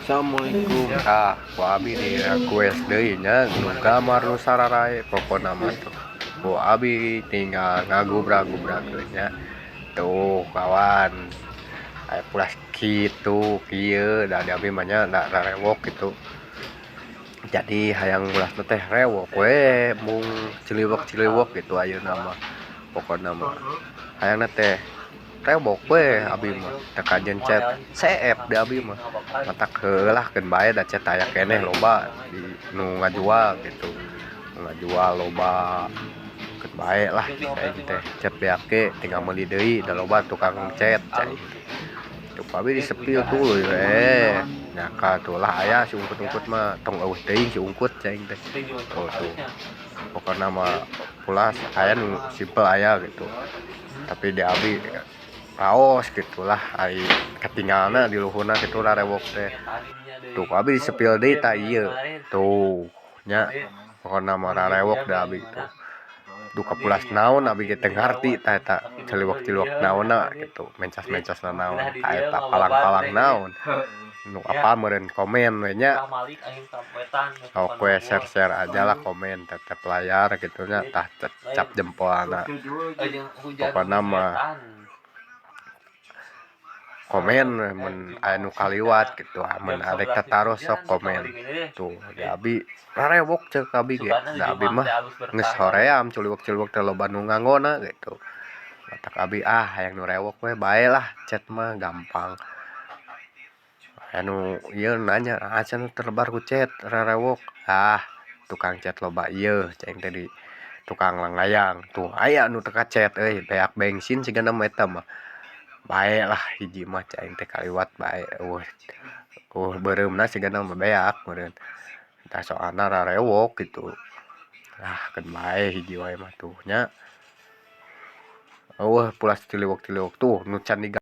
Assalamualaikum. Tah, ku abi di request deui nya nu gambar nu sararae, pokona mah tuh. Ku abi tinggal ngagubrak-gubrakeun nya. Tuh, kawan. Aya pulas kitu kieu da di abi mah nya da rarewok gitu. Jadi hayang ulasna teh rewok we, mung ciliwek-ciliwek gitu ayeuna mah. Pokona mah hayangna teh rewok we abi mah, teu kajen cet CF di abi mah. Matak heulah, keun bae da cet aya keneh loba di nu ngajual gitu. Nu ngajual loba, keun bae lah aing teh, cet beak ge tinggal meuli deui, da loba tukang cet cai. Tuh, ku abi di-spill tuluy we. Nyaka tuh lah aya si ungkut-ungkut mah, tong eueuh teuing si ungkut cai teh. Tuh tuh. Pokona mah pulas aya nu simpel aya gitu. Tapi di abi raos gitulah, ari katinggalna di luhurna kitu rarewok teh. Tuh, ku abi di-spill deui tah ieu. Tuh nya, pokona mah rarewok da abi tuh. Duka pulas naon abi ge teu ngarti tah eta ciliwek-ciliwek naonna gitu, mencas-mencasna naon, tah eta palang-palang naon. Nu apal meureun komen we nya. Sok we share-share aja lah, komen, tetep layar gitu nya, tah cap jempolna. Pokona mah komen we mun aya nu kaliwat gitu, mun arek tataros sok komen. Tuh, di abi rarewok ceuk abi ge, da abi mah geus hoream culiwek-culiwek teh loba nu nganggona gitu. Matak abi ah hayang nu rewok we bae lah, cet mah gampang. Aya nu ieu nanya, "Ah, cenah terlebar ku cet rarewok." Ah, tukang cet loba ieu cai teh di tukang langlayang. Tuh aya nu teu kacet euy, beak bensin sigana mah eta mah. Bae lah, hiji mah cai teh kaliwat bae, eueuh eueuh beureumna sigana mah beak meureun. Tah, soalna rarewok gitu. Ah, keun bae hiji wae mah tuh nya. Eueuh pulas ciliwek-ciliwek tuh nu can.